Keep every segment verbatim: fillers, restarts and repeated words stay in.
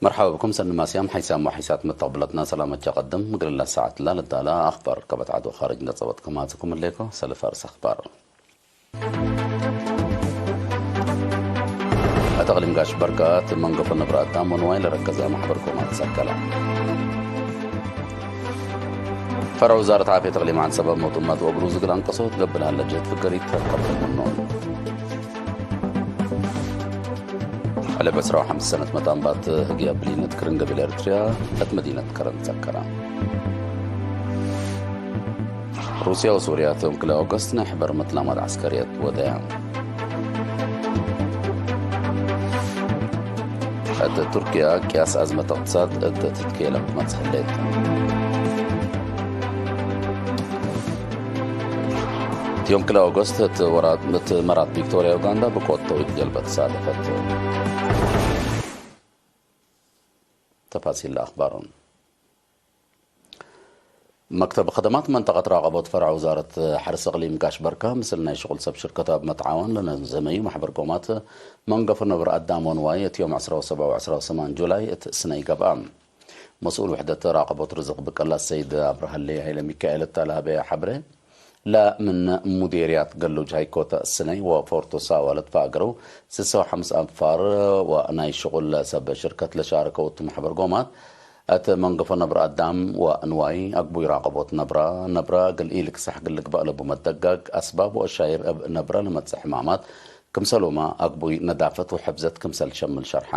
መርሐባ ብኩም ሰኒ ማስያም ሐይሳም ወሐይሳት መተቅብለትና ሰላመት ጀቀድም። እግል ለሳዐት ላ ልዳላ አኽባር ከበትዓት ወኻርጅ ነጸበጥኩም አትኩም እሌኮ ሰልፍ አርስ አኽባር። እት እቅሊም ጋሽ በርካ እት መንገፎ ነብረ አዳም ወንዋይ ለረከዘ ማሕበር ኮማት ሰከለ። ፈርዕ ውዛረት ዓፍየት እቅሊም ዐንሰበ ሞት እማት ወእግሩዝ እግል አንቀሶት ገብእ ለሀለ ጀህት ፍገሪት ተርከብ ምኖም። ዕለ ዕስራ ወሐምስ ሰነት መጣንባት ህግየ ብሊን እት ክርን ገቢል ኤርትርያ እት መዲነት ከረን ሰከረ። ሩስያ ወሱርያ ቶም ክለ ኦገስት ናይ ሕበር መትላማት ዐስከርየት ወደያ። እት ቱርክያ ቅያስ አዝመት እቅትሳድ እት ትትኬለም መጽእ ህሌት። ዮም ክለ ኦገስት እት ወራት፣ እት መራት ቪክቶርያ ኡጋንዳ ብቆት ተዊት ጀልበት ሳደፈት። ተፋሲል ለአኽባሩን። መክተብ ከደማት መንጠቀት ራቀቦት ፈርዕ ውዛረት ሐርስ እቅሊም ጋሽ በርካ ምስል ናይ ሽቁል ሰብ ሽርከት እብ መትዓወን ለነዘመዩ ማሕበር ኮማት መንገፎ ነብር አዳም ወንዋይ እት ዮም ዕስራ ወሰብዓ ወዕስራ ወሰማን ጁላይ እት ስነይ ገብአ። መስኡል ውሕደት ራቀቦት ርዝቅ ብቀላ ሰይድ አብርሃሌ ሀይለ ሚካኤል እተ ለሀበየ ሐብሬ፣ ለምን ሙዴርያት ገሉጅ ሃይኮተ ስነይ ወፎርቶ ሳዋ ለትፋገረው ስሰ ወሐምስ አንፋር ወናይ ሽቁል ሰብ ሽርከት ለሻረከው እቱ ማሕበር ጎማት፣ እት መንገፎ ነብረ አዳም ወእንዋይ አግቡይ ራቀቦት ነብረ፣ ነብረ እግል ኢልክሰሕ እግል ልግበእ ለቡ መደጋግ፣ አስባብ ወአሻይር እብ ነብረ ለመጽእ ሕማማት፣ ክምሰሉመ አግቡይ ነዳፈት ወሕፍዘት ክምሰል ሸምል ሸርሐ።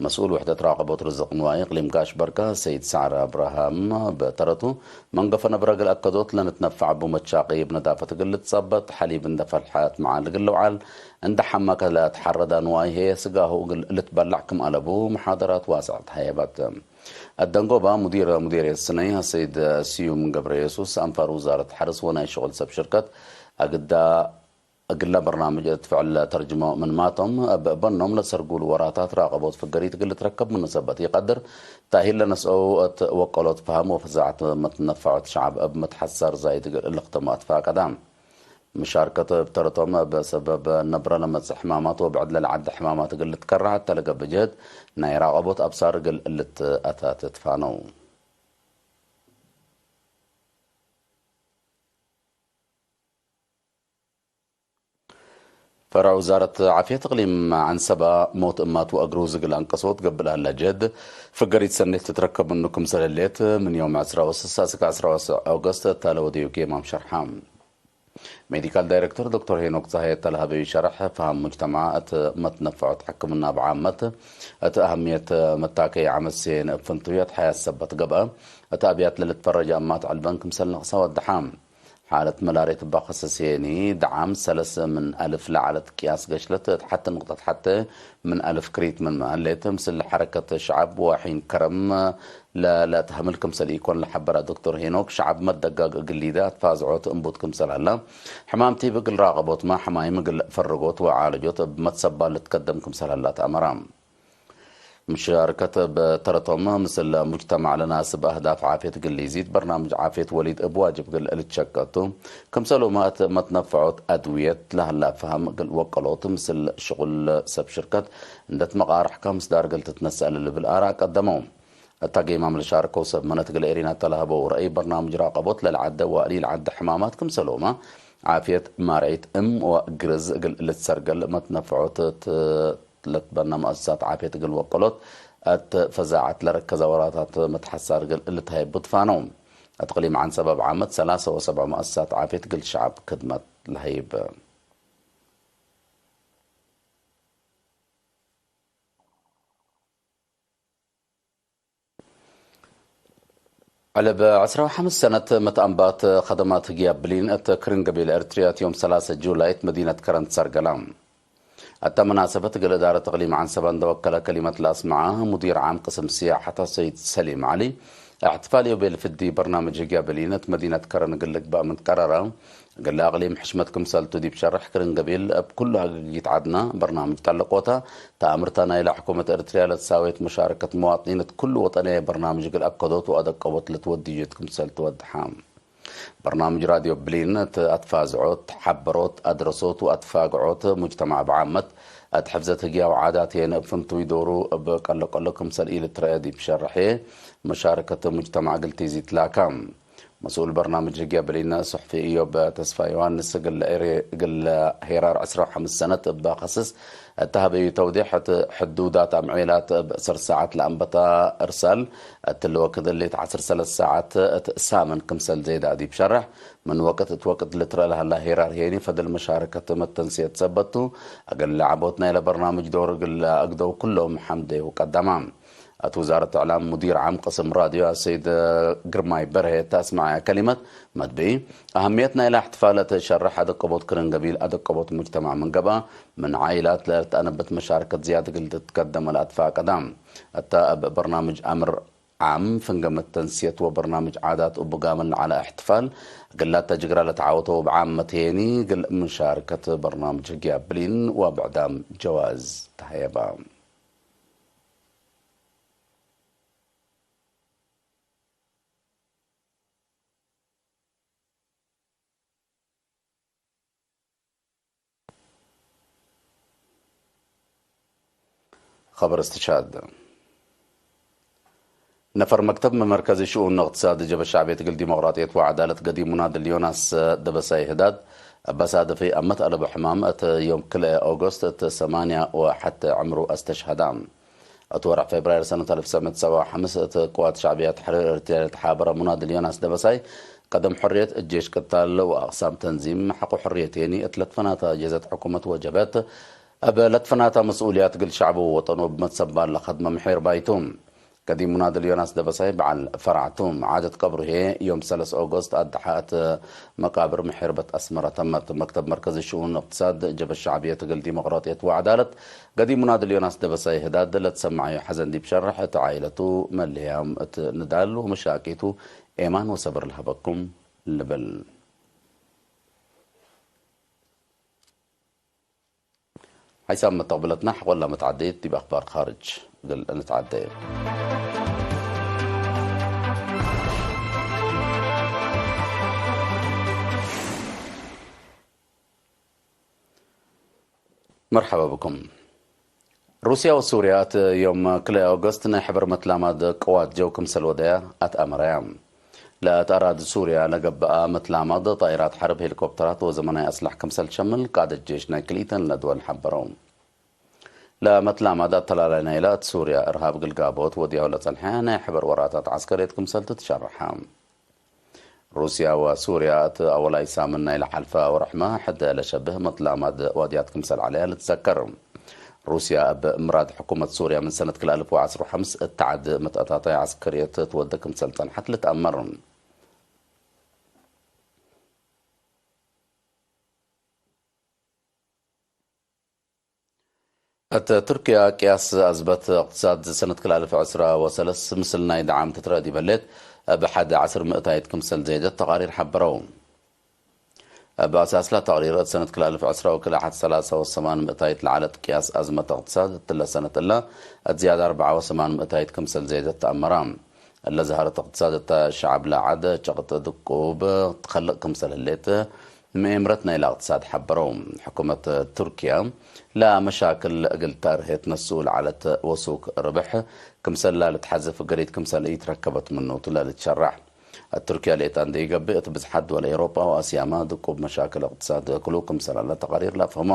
መስኡል ውሕደት ራቀቦት ርዝቅ ንዋይ እቅሊም ጋሽ በርካ ሰይድ ሰዕረ አብርሃም በተረቱ፣ መንገፈ ነብረ እግል አከዶት ለንትነፈዕ እቡ መቻቂ እብ ነዳፈት እግል ልትጸበጥ፣ ሐሊብ እንደ ፈልሐት መዓል እግል ልውዓል፣ እንደ ሐመ ከለአትሐረደ ንዋይ ህዬ ስጋሁ እግል ልትበለዕ ክም አለቡ መሓደራት ዋስዐት ሀየበት። አደንጎባ ሙዲር ሙዴርየት ስነይ ሰይድ ስዩም ገብረ የሱስ አንፋር ውዛረት ሐርስ ወናይ ሽቁል ሰብ ሽርከት አግዳ እግለ በርናምጅ እት ፍዕል ለተርጅሞ ምንማቶም፣ እብ በኖም ለሰርጉሉ ወራታት ራቀቦት ፍገሪት እግል ልትረከብ ምኑ ሰበት ኢቀድር፣ ተእሂል ለነስአው እት ወቀሎት ፈሀም ወፈዛዐት መትነፈዖት ሸዐብ እብ መትሐሳር ዛይድ እግል ልክተሞ አትፋቀዳ። ምሻርከት እብ ተረቶም እብ ሰበብ ነብረ ለመጽእ ሕማማት ወብዕድ ለለዐደ ሕማማት እግል ልትከረዕ እተ ለገብእ ጅህድ፣ ናይ ራቀቦት አብሳር እግል ልትአታትት ፋነው። ፈርዕ ውዛረት ዓፍየት እቅሊም ዐንሰበ፣ ሞት እማት ወአግሩዝ እግል አንቀሶት ገብእ ለሀለ ጀህድ፣ ፍገሪት ሰኔት ትትረከብ ምኑ ክምሰል ህሌት፣ ምን ዮም ዕስራ ወስስ አስክ ዕስራ ወሰዕ ኦገስት እተ ለወደዩ ጌማም ሸርሐ። ሜዲካል ዳይሬክተር ዶክተር ሄኖክ ጸሃየ እተ ለሀበዩ ሸርሕ፣ ፈሀም ሙጅተማዕ እት መትነፈዖት ሕክምና ብዓመት፣ እት አህምየት መታከይ ዐመት ሴን እብ ፍንቱያት ሐያት ሰበት ገብአ፣ እት አብያት ለልትፈረጀ እማት ዕልበን ክምሰል ነቅሰ ወደሐ። ሓለት መላርየት እበ ከሰሴኒ፣ ደዓም ሰለስ ምን አልፍ ለዐለት ቅያስ ገሽለት እት ሐቲ ንቅጠት ሐቴ ምን አልፍ ክሪት ምንመ ህሌት፣ ምስል ሐረከት ሸዐብ ወሒን ከረም ለለአትሀምል ክምሰል ኢኮን ለሐበረ ዶክተር ሄኖክ፣ ሸዐብ መደጋግ እግል ሊደ አትፋዝዖት እንቡት ክምሰል ሀላ፣ ሕማም ቲብ እግል ራቀቦትመ፣ ሕማይም እግል ፈርጎት ወዓለጆት እብ መትሰባል ልትከደም ክምሰል ሀላ ተአመረ። ምሻርከት እብ ተረቶም ምስል ሙጅተማዕ ለናስብ አህዳፍ ዓፍየት እግል ሊዚድ፣ በርናምጅ ዓፍየት ወሊድ እብ ዋጅብ እግል ልትሸቀቱ፣ ክምሰሉመ እት መትነፈዖት አድውየት ለሀላ ፈሀም እግል ወቀሎት ምስል ሽቁል ሰብ ሽርከት እንዴ ትመቃርሕ ከምስዳር እግል ትትነሰእ ለልብል አራእ ቀደመው። እተ ጌማም ለሻርከው ሰብ መነት እግል ኤሪና እተ ለሀበው ረአይ፣ በርናምጅ ራቀቦት ለልዓደ ወእሊ ለዓደ ሕማማት ክምሰሉመ ዓፍየት ማርዒት እም ወግርዝ እግል ልትሰርገል መትነፈዖት ት-፣ ለትበነ መአሰሳት ዓፍየት እግል ወቀሎት፣ እት ፈዛዐት ለረከዘ ወራታት መትሐሳር እግል ልትሀይብ ትፋነው። እት እቅሊም ዐንሰበ እብ ዓመት ሰላሰ ወሰብዕ መአሰሳት ዓፍየት እግል ሸዐብ ክድመት ለሀይብ። ዕለ እብ ዕስራ ወሐምስ ሰነት መትአንባት ከደማት ህግያብ ብሊን እት ክርን ገቢል ኤርትርያ እት ዮም ሰላሰ ጁላይ እት መዲነት ከረን ትሰርገላ። እተ መናሰበት እግል እዳረት እቅሊም ዐንሰበ እንደ ወከለ ከሊመት ለአስመዐ ሙዲር ዓም ቅስም ስያሐት አሰይድ ሰሊም ዐሊ፣ እሕትፋል ዮቤል ፍዲ በርናምጅ ህግያብ ብሊን እት መዲነት ከረን እግል ልግበእ ምን ትቀረረ፣ እግለ አቅሊም ሕሽመት ክምሰልቱ ዲብ ሸርሕ፣ ክርን ገቢል እብ ኩሉ ሀገጊት ዐድና በርናምጅ ጠለቆተ፣ ተአምርተ ናይለ ሕኩመት ኤርትርያ ለትሳዌት መሻረከት መዋጥኒን እት ኩሉ ወጠንያይ በርናምጅ እግል አከዶት ወአደቀቦት ለትወድዩት ክምሰል ትወድሐ። በርናምጅ ራድዮ ብሊን እት አትፋዝዖት፣ ሐበሮት፣ አድረሶት ወአትፋግዖት ሙጅተማዕ ብዓመት፣ እት ሕፍዘት ህግያው ዓዳት የን እብ ፍንቱይ ዶሩ እብ ቀሎ-ቀሎ ክምሰል ኢልትረአ ዲብ ሸርሕ፣ መሻረከት ሙጅተማዕ እግል ቲዚ ትላካ። መስኡል በርናምጅ ህግየ ብሊን ሱሕፊ እዮብ ተስፋ ዮሃንስ እግል ሄራር ዕስራ ወሐምስ ሰነት እብ ከስስ እተ ሀበዩ ተውዴሕ፣ እት ሕዱዳት አምዔላት እብ ዕስር ሳዐት ለአንበታ እርሳል፣ እትሊ ወክድ እሊት ዐስር ሰለስ ሳዐት እት ሳምን ክምሰል ዜዳ ዲብ ሸርሕ፣ ምን ወቅት እት ወቅት ልትረአ ለሀላ ሄራር ሄኒ ፈድል መሻረከት መተንስየት ሰበት ቱ፣ እግል ለዐቦት ናይለ በርናምጅ ዶር እግል ለአግደው ኩሎም ሐምዴ ወቀደማ። እት ውዛረት እዕላም ሙዲር ዓም ቅስም ራድዮ አሰይድ ግርማይ በርሄ እተ አስመዐየ ከሊመት መድብኢ፣ አህምየት ናይለ እሕትፋል እት ሸርሕ አደቀቦት ክርን ገቢል አደቀቦት ሙጅተማዕ ምን ገብአ፣ ምን ዓኢላት ለልትአነብት መሻረከት ዝያድ እግል ትትከደመ ለአትፋቀዳ። እተ እብ በርናምጅ አምር ዓም፣ ፍንገ መተንስየት ወበርናምጅ ዓዳት እቡ ጋምን ለዐለ እሕትፋል፣ እግል ላተ ጅግራ ለተዓወተው እብ ዓመት ሄኒ፣ እግል ምሻርከት በርናምጅ ህግየ ብሊን ወብዕዳም ጀዋዝ ተሀየበ። ኸበር እስትሻድ። ነፈር መክተብ መመርከዚ ሽኡን እቅትሳድ ጀበ ሸዕብየት እግል ዲሞቅራጥየት ወዐዳለት ገዲም ሙናድል ዮናስ ደበሳይ ህዳድ፣ እበ ሳድፊ አመት አለቡ ሕማም እት ዮም ክልኤ ኦገስት እት ሰማንያ ወሐተ ዕምሩ አስተሽሀዳ። እት ወርሕ ፌብራይር ሰነት አልፍ ሰመት ሰባ ወሐምስ እት ቅዋት ሸዕብያ ተሕሪር ኤርትርያ ለተሓበረ ሙናድል ዮናስ ደበሳይ፣ ቀደም ሕርየት እት ጄሽ ቅታል ወአቅሳም ተንዚም ሐቆ ሕርየት ሄኒ እት ለትፈናተ ጀዘት ሕኩመት ወጀብሀት፣ እብ ለትፈናተ መስኡልያት እግል ሸዕቡ ወወጠኑ እብ መትሰባል ለከድመ ምሒር ባይቱ። ገዲም ሙናድል ዮናስ ደበሳይ በዐል ፈራዕ ቱ። ዓደት ቀብሩ ህዬ ዮም ሰለስ ኦገስት አድሐ እት መቃብር ምሒርበት አስመረ ተመት። መክተብ መርከዚ ሽኡን እቅትሳድ ጀብሀት ሸዕብየት እግል ዲሞቅራጥየት ወዐዳለት ገዲም ሙናድል ዮናስ ደበሳይ ህዳድ ለትሰመዐዩ ሐዘን ዲብ ሸርሕ፣ እት ዓኢለቱ መልህያም እት ንዳል ወመሻቂቱ ኤማን ወሰብር ለሀበኩም ልብል። ሓይሳም መተቅብለትና ሐቆላ መትዓደየት ዲብ አክባር ካርጅ እግል እንትዓደ። መርሐባ ብኩም። ሩስያ ወሱርያ እት ዮም ክልኤ ኦገስት ናይ ሕበር መትላማድ ቅዋት ጀው ክምሰል ወደያ አትአመረያ። ለእት አራዲ ሱርያ ለገብአ መትላማድ ጣይራት ሐርብ፣ ሄሊኮፕተራት ወዘመናይ አስላሕ ክምሰል ሸምል ቃደት ጄሽ ናይ ክልኢተን ለድወል ሐበረው። ለመትላማድ አተላላይ ናይለ እት ሱርያ እርሃብ ግልጋቦት ወድያሁ ለጸንሐ ናይ ሕበር ወራታት ዐስከርየት ክምሰል ትትሸረሐ። ሩስያ ወሱርያ እት አወላይ ሳምን ናይ ለሐልፈ ወርሕመ ሕደ ለሸብህ መትላማድ ዋድያት ክምሰል ዐለያ ልትዘከር። ሩስያ እብ ምራድ ሕኩመት ሱርያ ምን ሰነት ክልኤ አልፍ ወዐስር ወሐምስ እት ዐድ መትአታታይ ዐስከርየት ትወዴ ክምሰል ጸንሐት ልትአመር። እት ቱርክያ ቅያስ አዝበት እቅትሳድ ሰነት ክልኤ አልፍ ዕስራ ወሰለስ ምስል ናይ ደዓም ትትረአ ዲበ ህሌት፣ እብ ሐድ ዐስር ምእታይት ክምሰል ዘይደት ተቃሪር ሐበረው። እብ አሳስላ ተቅሪር እት ሰነት ክልኤ አልፍ ዕስራ ወክልኤ ሐድ ሰላሳ ወሰማን ምእታይት ለዐለት ቅያስ አዝመት እቅትሳድ እትለ ሰነት እለ እት ዝያድ አርበዓ ወሰማን ምእታይት ክምሰል ዘይደት ተአመራ። እለ ዛህረት እቅትሳድ እተ ሸዐብ ለዐድ ጨቅጥ ድቁብ ትከልቅ ክምሰል ህሌት፣ ምኤምረት ናይለ እቅትሳድ ሐበረው። ሕኩመት ቱርክያ ለመሻክል እግል ተርሄት ነስኡ ለዐለት ወሱክ ርብሕ ክምሰል ላልትሐዝፍ ገሪት ክምሰል ኢትረከበት ምኑ ቱ ለልትሸረሕ። እት ቱርክያ ሌጣ እንዴ ኢገብእ እት ብዝሓት ድወል ኤውሮጳ ወአስያመ ድቁብ መሻክል እቅትሳድ ክሉ ክምሰል ዐለ ተቃሪር ለአፍህሞ።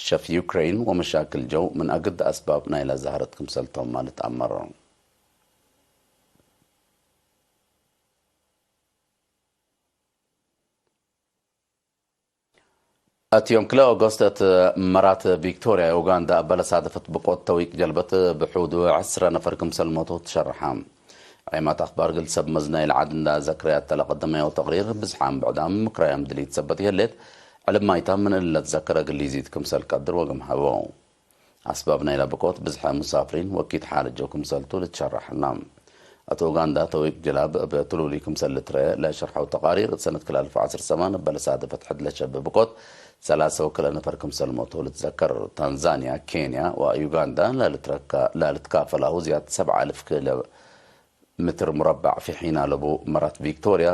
ሸፍ ዩክሬን ወመሻክል ጀው ምን አግድ አስባብ ናይለ ዛህረት ክምሰል ቶማ ልትአመር። እት ዮም ክልኤ ኦገስት እት መራት ቪክቶርያ ኡጋንዳ እበ ለሳደፈት ብቆት ተዊቅ ጀልበት ብሑዱ ዕስረ ነፈር ክምሰል ሞቱ ትሸርሐ። ዔማት አክባር እግል ሰብ መዝናይ ለዐድ እንዳ ዘክረያተ ለቀደመያው ተቅሪር ብዝሓም ብዕዳም ምክራያም ድሊት ሰበት ይህሌት፣ ዕልም ማይታም ምን እሊ ለትዘከረ እግል ሊዚድ ክምሰል ቀድር ወግም ሀበው። አስባብ ናይለ ብቆት ብዝሐ ሙሳፍሪን ወኪድ ሓለት ጀው ክምሰልቱ ልትሸረሐና። እት ኡጋንዳ ተዊቅ ጀላብ እብ ትሉሊ ክምሰል ልትረአ ለሸርሐው ተቃሪር፣ እት ሰነት ክልኤ አልፍ ወዐስር ሰማን እበ ለሳደፈት ሕድ ለሸብህ ብቆት ሰላሳ ወክልኤ ነፈር ክምሰል ሞቱ ልትዘከር። ታንዛንያ፣ ኬንያ ወዩጋንዳ ለልትረካ-፣ ለልትካፈላሁ ዝያድ ሰብዓ አልፍ ኪሎ ሜትር ሙረባዕ ፊሒን አለቡ መራት ቪክቶርያ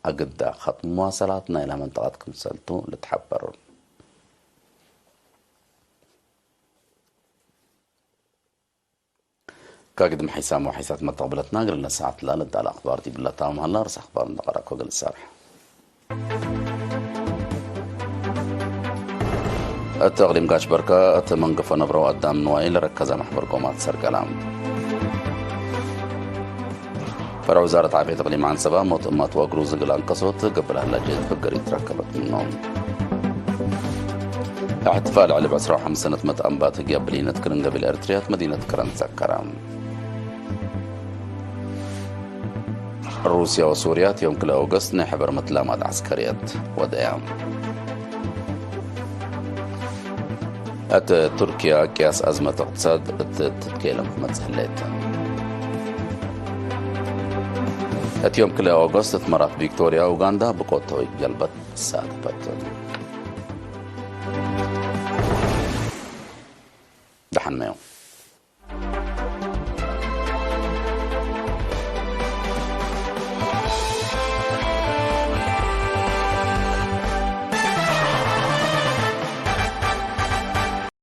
አግዳ ኸጥ መዋሰላት ናይላ መንጠቀት ክምሰልቱ ልትሐበር። ካግድም ሐይሳም ወሐይሳት መተቅብለትና፣ እግል ነሰዓት ላለ ዳለ አክባር ዲብለ ታምም ሀላ። ርስ አክባር እንደ ቀረኮ እግል እሳርሕ። እት እቅሊም ጋሽ በርከ እት መንገፎ ነብረው አዳም ንዋይ ለረከዘ መሕበር ጎማት ሰርገላ። ፈርዕ ውዛረት ዓፍየት እቅሊም ዐንሰባ ሞት እማት ወእግሩዝ እግል አንቀሶት ገብእ ለሀላ ጀይት ፍግር ኢትረከበት ምኖም። እሕትፋል ዕልብ ዕስራ ወሐምስ ሰነት መትአንባት ህግየ ብሊነት ክርን ገቢል ኤርትርያት መዲነት ከረን ትዘከረ። ሩስያ ወሱርያ እት ዮም ክልኤ ኦገስት ናይ ሕበር መትላማድ ዐስከርየት ወደያ። እት ቱርክያ ቅያስ አዝመት እቅትሳድ እት ትትኬለም መጽእ ህሌት። እት ዮም ክልኤ ኦገስት እት መራት ቪክቶርያ ኡጋንዳ ብቆት ሆይ ገልበት ሳተፈት። ደሐንመዮም።